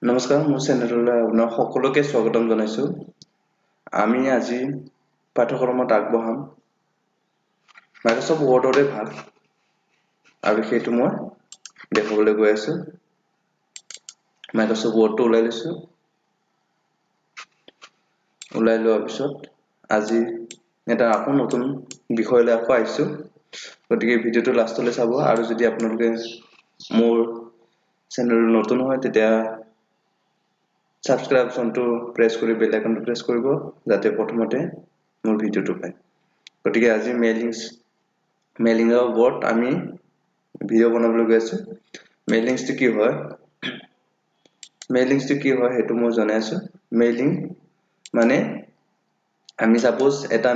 নমস্কাৰ, মোৰ চেনেললৈ আপোনাক সকলোকে স্বাগতম জনাইছোঁ। আমি আজি পাঠ্যক্ৰমত আগবঢ়াম মাইক্ৰ'ছফ্ট ৱৰ্ডৰে ভাগ আৰু সেইটো মই দেখুৱাবলৈ গৈ আছোঁ। মাইক্ৰ'ছফ্ট ৱৰ্ডটো ওলাই লৈছোঁ। ওলাই লোৱাৰ পিছত আজি এটা আকৌ নতুন বিষয়লৈ আকৌ আহিছোঁ। গতিকে ভিডিঅ'টো লাষ্টলৈ চাব আৰু যদি আপোনালোকে মোৰ চেনেলটো নতুন হয়, তেতিয়া ছাবস্ক্ৰাইব অপশ্যনটো প্ৰেছ কৰি বেল আইকনটো প্ৰেছ কৰিব, যাতে প্ৰথমতে মোৰ ভিডিঅ'টো পায়। গতিকে আজি মেইলিঙৰ ওপৰত আমি ভিডিঅ' বনাবলৈ গৈ আছোঁ। মেইলিংছটো কি হয়, মেইলিংছটো কি হয়, সেইটো মই জনাই আছোঁ। মেইলিং মানে আমি ছাপ'জ এটা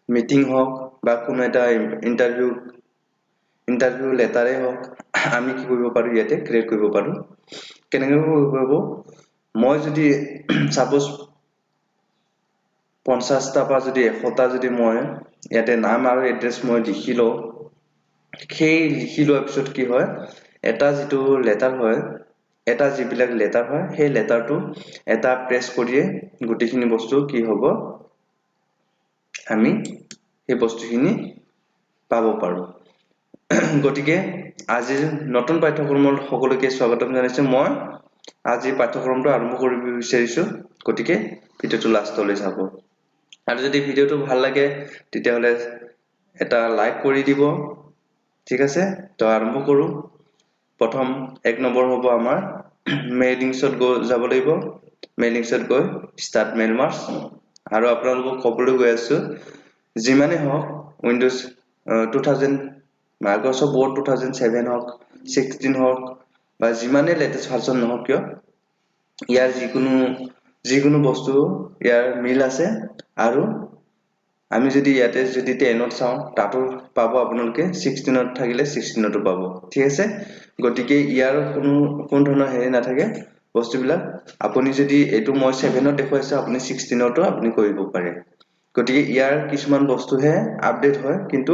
মিটিং হওক বা কোনো এটা ইণ্টাৰভিউ লেটাৰেই হওক, আমি কি কৰিব পাৰোঁ? ইয়াতে ক্ৰিয়েট কৰিব পাৰোঁ। কেনেকৈ কৰিব পাৰিব? মই যদি ছাপ'জ 50টা পৰা যদি 100টা যদি মই ইয়াতে নাম আৰু এড্ৰেছ মই লিখি লওঁ, সেই লিখি লোৱাৰ পিছত কি হয়, এটা যিটো লেটাৰ হয়, এটা যিবিলাক লেটাৰ হয়, সেই লেটাৰটো এটা প্ৰেছ কৰিয়ে গোটেইখিনি বস্তু কি হ'ব, আমি সেই বস্তুখিনি পাব পাৰোঁ। গতিকে আজিৰ নতুন পাঠ্যক্ৰমত সকলোকে স্বাগতম জনাইছোঁ। মই আজি পাঠ্যক্ৰমটো আৰম্ভ কৰিব বিচাৰিছোঁ। গতিকে ভিডিঅ'টো লাষ্টলৈ চাব আৰু যদি ভিডিঅ'টো ভাল লাগে, তেতিয়াহ'লে এটা লাইক কৰি দিব। ঠিক আছে, তো আৰম্ভ কৰোঁ। প্ৰথম 1 নম্বৰ হ'ব আমাৰ মেইলিংছত গৈ যাব লাগিব। মেইলিংছত গৈ ষ্টাৰ্ট মেইল মাৰ্জ। আৰু আপোনালোকক ক'বলৈ গৈ আছোঁ, যিমানেই হওক উইণ্ড'জ 2000, মাইক্ৰ'ছফ্ট ৱৰ্ড 2007 হওক, 16 হওক বা যিমানেই লেটেষ্ট ভাৰ্চন নহওক কিয়, ইয়াৰ যিকোনো যিকোনো বস্তু ইয়াৰ মিল আছে। আৰু আমি যদি ইয়াতে যদি 10ত চাওঁ, তাতো পাব আপোনালোকে, 16ত থাকিলে 16তো পাব। ঠিক আছে। গতিকে ইয়াৰ কোনো কোনো ধৰণৰ হেৰি নাথাকে বস্তুবিলাক। আপুনি যদি এইটো মই 7ত দেখুৱাইছোঁ, আপুনি 16তো আপুনি কৰিব পাৰে। গতিকে ইয়াৰ কিছুমান বস্তুহে আপডেট হয়, কিন্তু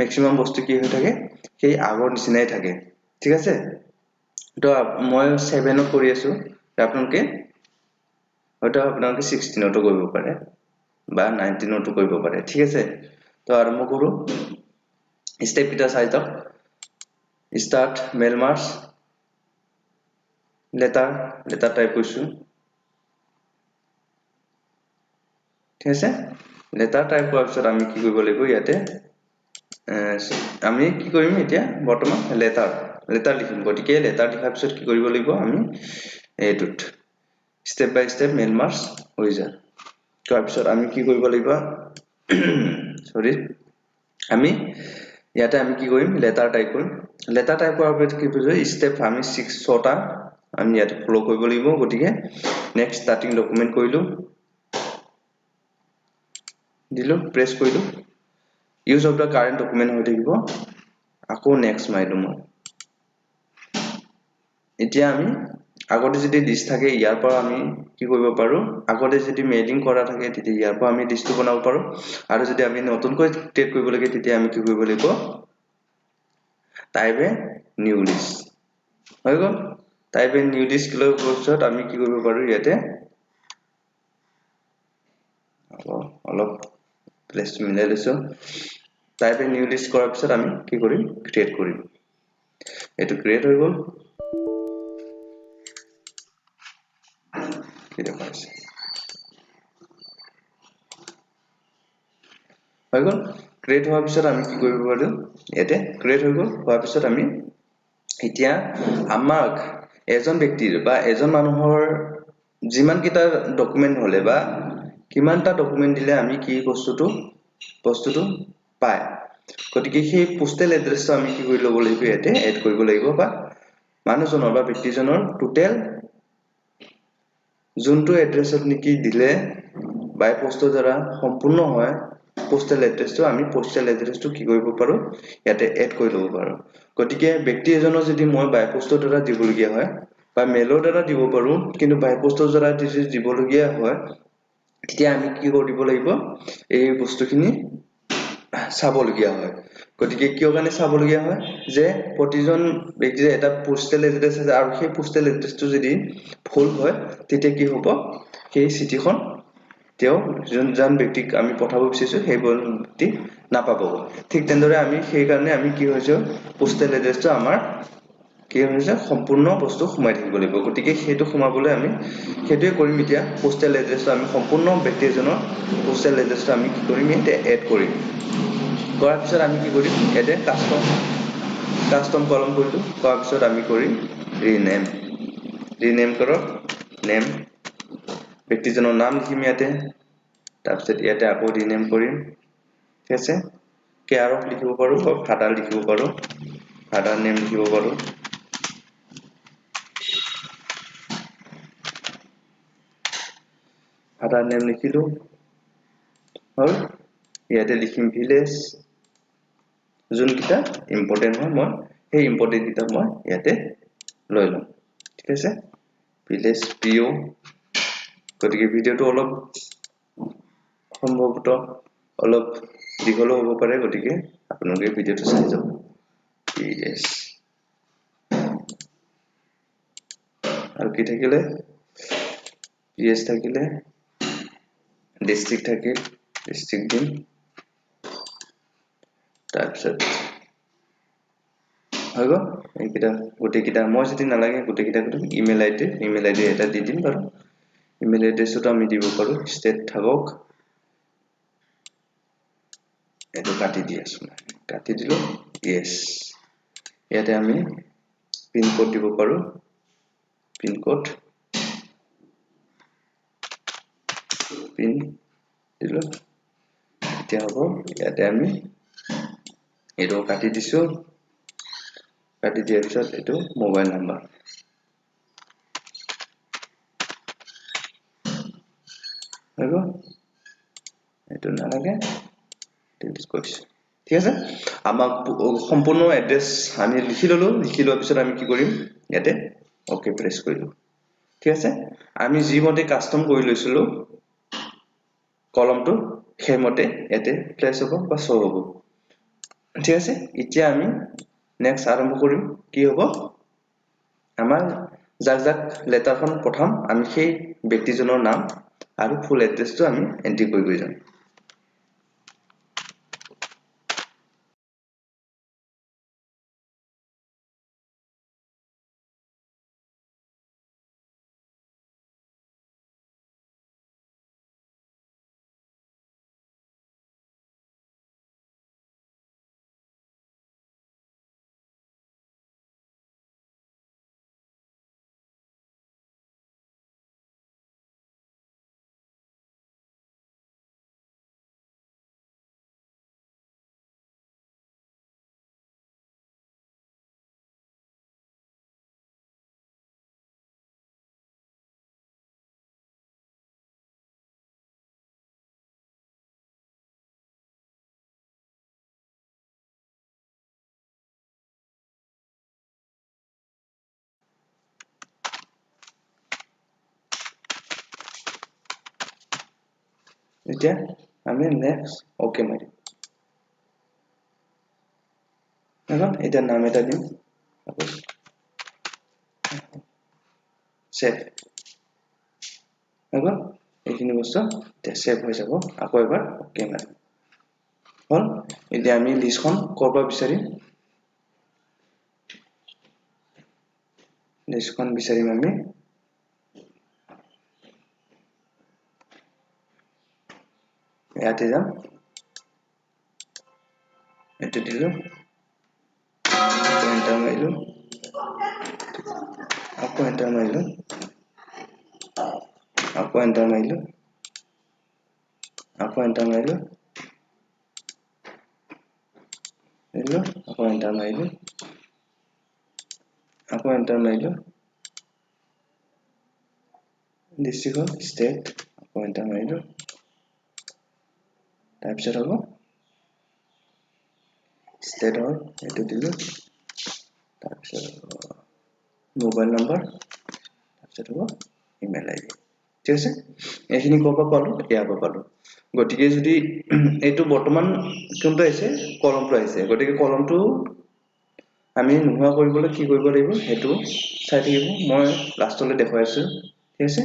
মেক্সিমাম বস্তু কি হৈ থাকে, সেই আগৰ নিচিনাই থাকে। ঠিক আছে। তো মই 7ত কৰি আছোঁ, আপোনালোকে হয়তো আপোনালোকে 16তো কৰিব পাৰে বা 19তো কৰিব পাৰে। ঠিক আছে, তো আৰম্ভ কৰোঁ। ষ্টেপকেইটা চাই যাওক। Start mail merge, letter type কৰিছোঁ। ঠিক আছে। লেটাৰ টাইপ কৰাৰ পিছত আমি কি কৰিব লাগিব? ইয়াতে আমি কি কৰিম? এতিয়া বৰ্তমান লেটাৰ লিখিম। গতিকে লেটাৰ লিখাৰ পিছত কি কৰিব লাগিব আমি? এইটোত step by step mail merge হৈ যায়। তাৰপিছত আমি কি কৰিব লাগিব? চৰি, আমি ইয়াতে আমি কি কৰিম? লেটাৰ টাইপ কৰিম। লেটাৰ টাইপ কৰাৰ পিছত কি কৰিব? ষ্টেপ আমি ছিক্স ছটা আমি ইয়াতে ফ'ল' কৰিব লাগিব। গতিকে নেক্সট ষ্টাৰ্টিং ডকুমেণ্ট কৰিলোঁ, দিলোঁ, প্ৰেছ কৰিলোঁ। Use of the current document হৈ থাকিব। আকৌ নেক্সট মাৰিলোঁ মই। এতিয়া আমি আগতে যদি লিষ্ট থাকে, ইয়াৰ পৰা আমি কি কৰিব পাৰোঁ? আগতে যদি মেইলিং কৰা থাকে, তেতিয়া ইয়াৰ পৰা আমি লিষ্টটো বনাব পাৰোঁ। আৰু যদি আমি নতুনকৈ ক্ৰিয়েট কৰিব লাগে, তেতিয়া আমি কি কৰিব লাগিব? টাইপ এ নিউ লিষ্ট হৈ গ'ল। টাইপ এ নিউ লিষ্ট লোৱাৰ পিছত আমি কি কৰিব পাৰোঁ? ইয়াতে অলপ প্লেচটো মিলাই লৈছোঁ। টাইপ এ নিউ লিষ্ট কৰাৰ পিছত আমি কি কৰিম? ক্ৰিয়েট কৰিম। এইটো ক্ৰিয়েট হৈ গ'ল। কি দেখুৱাইছে? হৈ গ'ল। ক্ৰিয়েট হোৱাৰ পিছত আমি কি কৰিব পাৰোঁ? ইয়াতে ক্ৰিয়েট হৈ গ'ল। হোৱাৰ পিছত আমি এতিয়া আমাক এজন ব্যক্তিৰ বা এজন মানুহৰ যিমানকেইটা ডকুমেণ্ট হ'লে বা কিমানটা ডকুমেণ্ট দিলে আমি কি বস্তুটো পায়, গতিকে সেই পোষ্টেল এড্ৰেছটো আমি কি কৰি ল'ব লাগিব? ইয়াতে এড কৰিব লাগিব। বা মানুহজনৰ বা ব্যক্তিজনৰ টোটেল যোনটো এড্ৰেছত নেকি দিলে বাই পষ্টৰ দ্বাৰা সম্পূৰ্ণ হয় পোষ্টেল এড্ৰেছটো, আমি পোষ্টেল এড্ৰেছটো কি কৰিব পাৰোঁ? ইয়াতে এড কৰি ল'ব পাৰোঁ। গতিকে ব্যক্তি এজনৰ যদি মই বাই পষ্টৰ দ্বাৰা দিবলগীয়া হয় বা মেইলৰ দ্বাৰা দিব পাৰোঁ, কিন্তু বাই পষ্টৰ দ্বাৰা যদি দিবলগীয়া হয়, তেতিয়া আমি কি কৰিব লাগিব? এই বস্তুখিনি চাবলগীয়া হয়। গতিকে কিয় কাৰণে চাবলগীয়া হয় যে প্ৰতিজন ব্যক্তিৰে এটা পোষ্টেল এড্ৰেছ আছে আৰু সেই পোষ্টেল এড্ৰেছটো যদি ভুল হয় তেতিয়া কি হ'ব, সেই চিঠিখন তেওঁ যোনজন ব্যক্তিক আমি পঠাব বিচাৰিছোঁ সেই ব্যক্তি নাপাবগৈ। ঠিক তেনেদৰে আমি সেইকাৰণে আমি কি হৈছে, পোষ্টেল এড্ৰেছটো আমাৰ কি হৈছে, সম্পূৰ্ণ বস্তু সোমাই থাকিব লাগিব। গতিকে সেইটো সোমাবলৈ আমি সেইটোৱে কৰিম। এতিয়া পোষ্টেল এড্ৰেছটো আমি সম্পূৰ্ণ ব্যক্তি এজনৰ পোষ্টেল এড্ৰেছটো আমি কি কৰিম, ইয়াতে এড কৰিম। কৰাৰ পিছত আমি কি কৰিম, ইয়াতে কাষ্টম কলম কৰিলোঁ। কৰাৰ পিছত আমি কৰিম ৰিনেম। ৰিনেম কৰক, নেম ব্যক্তিজনৰ নাম লিখিম ইয়াতে। তাৰপিছত ইয়াতে আকৌ ৰিনেম কৰিম, ঠিক আছে। কেয়াৰ অফ লিখিব পাৰোঁ বা ফাদাৰ লিখিব পাৰোঁ, ফাদাৰ নেম লিখিব পাৰোঁ। ফাদাৰ নেম লিখিলোঁ, হ'ল। ইয়াতে লিখিম ভিলেজ, যোনকেইটা ইম্পৰ্টেণ্ট হয় মই সেই ইম্পৰ্টেণ্ট কেইটা মই ইয়াতে লৈ ল'ম, ঠিক আছে। ভিলেজ পি অ'। গতিকে ভিডিঅ'টো অলপ সম্ভৱতঃ অলপ দীঘলো হ'ব পাৰে, গতিকে আপোনালোকে ভিডিঅ'টো চাই যাব। পি এছ আৰু কি থাকিলে, পি এছ থাকিলে, ডিষ্ট্ৰিক্ট থাকিল, ডিষ্ট্ৰিক্ট দিম। তাৰপিছত হৈ গ'ল এইকেইটা গোটেইকেইটা। মই যদি নালাগে গোটেইকেইটা কৰিম। ইমেইল আই ডি এটা দি দিম বাৰু। ইমেইল এড্ৰেছতো আমি দিব পাৰোঁ। ষ্টেট থাকক, এইটো কাটি দি আছোঁ, কাটি দিলোঁ, য়েছ। ইয়াতে আমি পিনক'ড দিব পাৰোঁ, পিনক'ড পিন দিলোঁ। এতিয়া হ'ব, ইয়াতে আমি এইটো কাটি দিছোঁ। কাটি দিয়াৰ পিছত এইটো মোবাইল নাম্বাৰ, হৈ গ'ল। এইটো নালাগে, ডিলিট কৰিছোঁ, ঠিক আছে। আমাক সম্পূৰ্ণ এড্ৰেছ আমি লিখি ল'লোঁ। লিখি লোৱাৰ পিছত আমি কি কৰিম, ইয়াতে অ'কে প্ৰেছ কৰিলোঁ, ঠিক আছে। আমি যিমতে কাষ্টম কৰি লৈছিলোঁ কলমটো, সেইমতে ইয়াতে প্লেচ হ'ব বা শ্ব' হ'ব, ঠিক আছে। এতিয়া আমি নেক্সট আৰম্ভ কৰিম। কি হ'ব, আমাৰ যাক যাক লেটাৰখন পঠাম আমি সেই ব্যক্তিজনৰ নাম আৰু ফুল এড্ৰেছটো আমি এণ্ট্ৰি কৰি গৈ যাম। এতিয়া আমি নেক্সট অ'কে মাৰিম। এখন এতিয়া নাম এটা দিম, ছেভ হৈ গ'ল। এইখিনি বস্তু এতিয়া ছেভ হৈ যাব। আকৌ এবাৰ অ'কে মাৰিম, হ'ল। এতিয়া আমি লিষ্টখন ক'ৰ পৰা বিচাৰিম, লিষ্টখন বিচাৰিম আমি ইয়াতে যাম, এইটো দিলোঁ, এণ্টাৰ মাৰিলোঁ, আকৌ এণ্টাৰ মাৰিলোঁ, আকৌ এণ্টাৰ মাৰিলোঁ, আকৌ এণ্টাৰ মাৰিলোঁ, মাৰিলোঁ, আকৌ এণ্টাৰ মাৰিলোঁ, আকৌ এণ্টাৰ মাৰিলোঁ, ডিষ্ট্ৰিক্ট হ'ল ষ্টেট, আকৌ এণ্টাৰ মাৰিলোঁ। তাৰপিছত হ'ব ষ্টেট হ'ল, এইটো দিলোঁ। তাৰপিছত মোবাইল নম্বৰ, তাৰপিছত হ'ব ইমেইল আই ডি। ঠিক আছে, এইখিনি ক'ৰ পৰা পালোঁ? ইয়াৰ পৰা পালোঁ। গতিকে যদি এইটো বৰ্তমান কোনটো আহিছে? কলমটো আহিছে। গতিকে কলমটো আমি নোহোৱা কৰিবলৈ কি কৰিব লাগিব, সেইটো চাই থাকিব, মই লাষ্টলৈ দেখুৱাই আছোঁ। ঠিক আছে,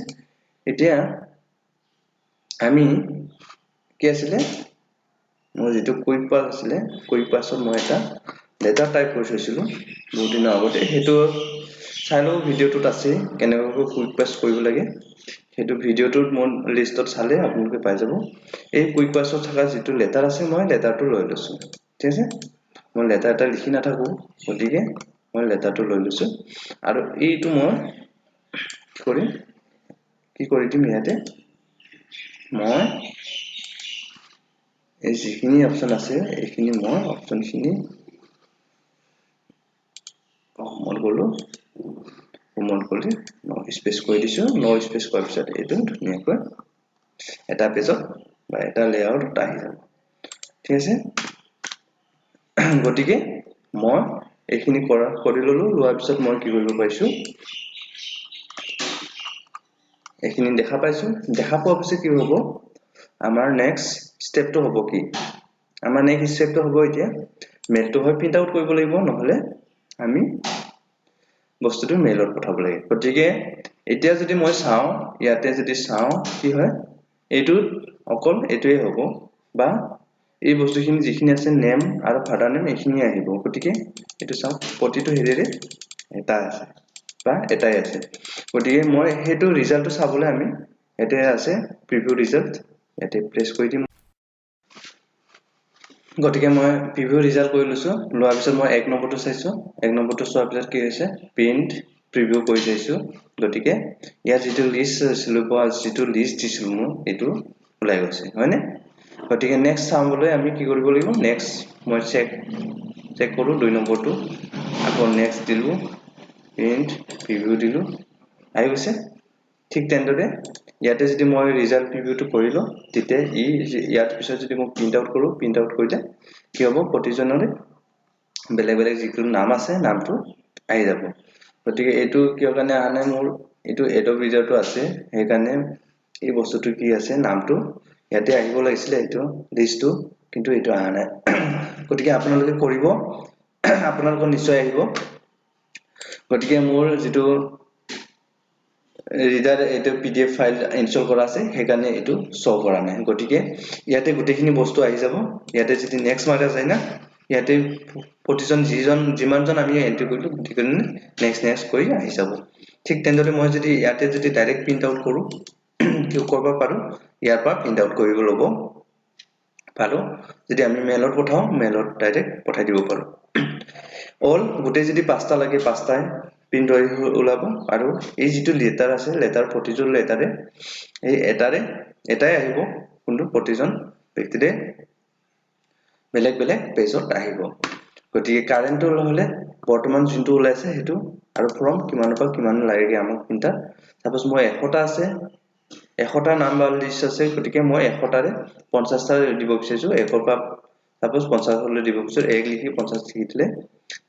এতিয়া আমি কি আছিলে, মোৰ যিটো কুইক পাছ আছিলে, কুইক পাছত মই এটা লেটাৰ টাইপ কৰি থৈছিলোঁ বহুত দিনৰ আগতে। সেইটো চাই লওঁ, ভিডিঅ'টোত আছে কেনেকুৱাকৈ কুইক পাছ কৰিব লাগে। সেইটো ভিডিঅ'টোত মোৰ লিষ্টত চালে আপোনালোকে পাই যাব। এই কুইক পাছত থকা যিটো লেটাৰ আছে, মই লেটাৰটো লৈ লৈছোঁ। ঠিক আছে, মই লেটাৰ এটা লিখি নাথাকোঁ, গতিকে মই লেটাৰটো লৈ লৈছোঁ। আৰু এইটো মই কি কৰিম, কি কৰি দিম? ইয়াতে মই এই যিখিনি অপশ্যন আছে, এইখিনি মই অপশ্যনখিনি হোমত গ'লোঁ। হোমত গ'লে ন' স্পেচ কৰি দিছোঁ। ন' স্পেচ কৰাৰ পিছত এইটো ধুনীয়াকৈ এটা পেজত বা এটা লেআউটত আহি যাব। ঠিক আছে, গতিকে মই এইখিনি কৰি ল'লোঁ। লোৱাৰ পিছত মই কি কৰিব পাৰিছোঁ? এইখিনি দেখা পাইছোঁ। দেখা পোৱাৰ পিছত কি হ'ব? আমাৰ নেক্সট ষ্টেপটো হ'ব কি? আমাৰ নেক্সট ষ্টেপটো হ'ব, এতিয়া মেইলটো হয় প্ৰিণ্ট আউট কৰিব লাগিব, নহ'লে আমি বস্তুটো মেইলত পঠাব লাগে। গতিকে এতিয়া যদি মই চাওঁ, ইয়াতে যদি চাওঁ কি হয়, এইটোত অকল এইটোৱে হ'ব বা এই বস্তুখিনি যিখিনি আছে, নেম আৰু ফাদাৰ নেম, এইখিনিয়ে আহিব। গতিকে এইটো চাওক, প্ৰতিটো হেৰিৰে এটা আছে বা এটাই আছে। গতিকে মই সেইটো ৰিজাল্টটো চাবলৈ আমি ইয়াতে আছে প্ৰিভিউ ৰিজাল্ট, ইয়াতে প্ৰেছ কৰি দিম। গতিকে মই প্ৰিভিউ ৰিজাল্ট কৰি লৈছোঁ। লোৱাৰ পিছত মই এক নম্বৰটো চাইছোঁ। এক নম্বৰটো চোৱাৰ পিছত কি হৈছে? প্ৰিণ্ট প্ৰিভিউ কৰি চাইছোঁ। গতিকে ইয়াত যিটো লিষ্ট আছিলোঁ বা যিটো লিষ্ট দিছিলোঁ মোৰ, এইটো ওলাই গৈছে, হয়নে? গতিকে নেক্সট চাবলৈ আমি কি কৰিব লাগিব? নেক্সট মই চেক চেক কৰোঁ দুই নম্বৰটো। আকৌ নেক্সট দিলোঁ, প্ৰিণ্ট প্ৰিভিউ দিলোঁ, আহি গৈছে। ঠিক তেনেদৰে ইয়াতে যদি মই ৰিজাল্ট প্ৰিভিউটো কৰি লওঁ, তেতিয়া ই ইয়াৰ পিছত যদি মই প্ৰিণ্ট আউট কৰোঁ, প্ৰিণ্ট আউট কৰিলে কি হ'ব? প্ৰতিজনৰে বেলেগ বেলেগ যিটো নাম আছে, নামটো আহি যাব। গতিকে এইটো কিয় কাৰণে অহা নাই? মোৰ এইটো এডব ৰিজাল্টটো আছে, সেইকাৰণে এই বস্তুটো কি আছে, নামটো ইয়াতে আহিব লাগিছিলে, এইটো লিষ্টটো, কিন্তু এইটো অহা নাই। গতিকে আপোনালোকে কৰিব, আপোনালোকৰ নিশ্চয় আহিব। গতিকে মোৰ যিটো ৰিডাৰ, এইটো পিডিএফ ফাইল ইনষ্টল কৰা আছে, সেইকাৰণে এইটো শ্ব' কৰা নাই। গতিকে ইয়াতে গোটেইখিনি বস্তু আহি যাব। ইয়াতে যদি নেক্সট মাৰা যায় না, ইয়াতে প্ৰতিজন যিজন যিমানজন আমি এণ্ট্ৰি কৰিলোঁ, গোটেইখিনি নেক্সট নেক্সট কৰি আহি যাব। ঠিক তেনেদৰে মই যদি ইয়াতে যদি ডাইৰেক্ট প্ৰিণ্ট আউট কৰোঁ, কি কৰিব পাৰোঁ? ইয়াৰ পৰা প্ৰিণ্ট আউট কৰিব ল'ব পাৰোঁ। যদি আমি মেইলত পঠাওঁ, মেইলত ডাইৰেক্ট পঠাই দিব পাৰোঁ। অল গোটেই যদি পাঁচটা লাগে, পাঁচটাই প্ৰিণ্ট হৈ ওলাব। আৰু এই যিটো লেটাৰ আছে, লেটাৰ, প্ৰতিটো লেটাৰে এই এটাৰে এটাই আহিব, কিন্তু প্ৰতিজন ব্যক্তিৰে বেলেগ বেলেগ পেজত আহিব। গতিকে কাৰেণ্টটো হ'লে বৰ্তমান যোনটো ওলাইছে সেইটো, আৰু ফ্ৰম কিমানৰ পৰা কিমান লাগে আমাক প্ৰিণ্টাৰ। চাপ'জ মই 100টা আছে, 100টা নাম বা লিষ্ট আছে, গতিকে মই 100টাৰে 50টা দিব বিচাৰিছোঁ। একৰ পৰা চাপ'জ 50লৈ দিব বিচাৰিছোঁ, এক লিখি 50 লিখি দিলে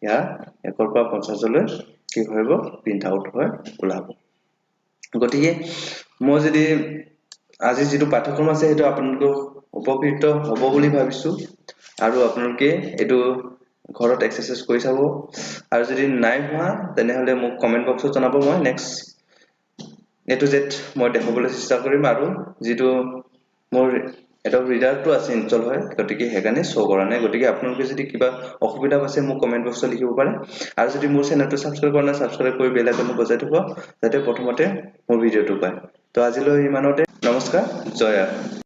ইয়াৰ একৰ পৰা 50লৈ কি কৰিব? প্ৰিণ্ট আউট হৈ ওলাব। গতিকে মই যদি আজি যিটো পাঠ্যক্ৰম আছে, সেইটো আপোনালোকক উপকৃত হ'ব বুলি ভাবিছোঁ আৰু আপোনালোকে এইটো ঘৰত এক্সাৰচাইজ কৰি চাব। আৰু যদি নাই হোৱা, তেনেহ'লে মোক কমেণ্ট বক্সত জনাব। মই নেক্সট এ টু জেড মই দেখুৱাবলৈ চেষ্টা কৰিম। আৰু যিটো মোৰ এডব ৰিডাৰটো আছে, ইনষ্টল হয়, গতিকে সেইকাৰণে শ্ব' কৰা নাই। গতিকে আপোনালোকে যদি কিবা অসুবিধা পাইছে, মোক কমেণ্ট বক্সত লিখিব পাৰে। আৰু যদি মোৰ চেনেলটো ছাবস্ক্ৰাইব কৰা নাই, ছাবস্ক্ৰাইব কৰি বেল আইকনটো বজাই থ'ব, যাতে প্ৰথমতে মোৰ ভিডিঅ'টো পায়। তো আজিলৈ ইমানতে। নমস্কাৰ, জয়।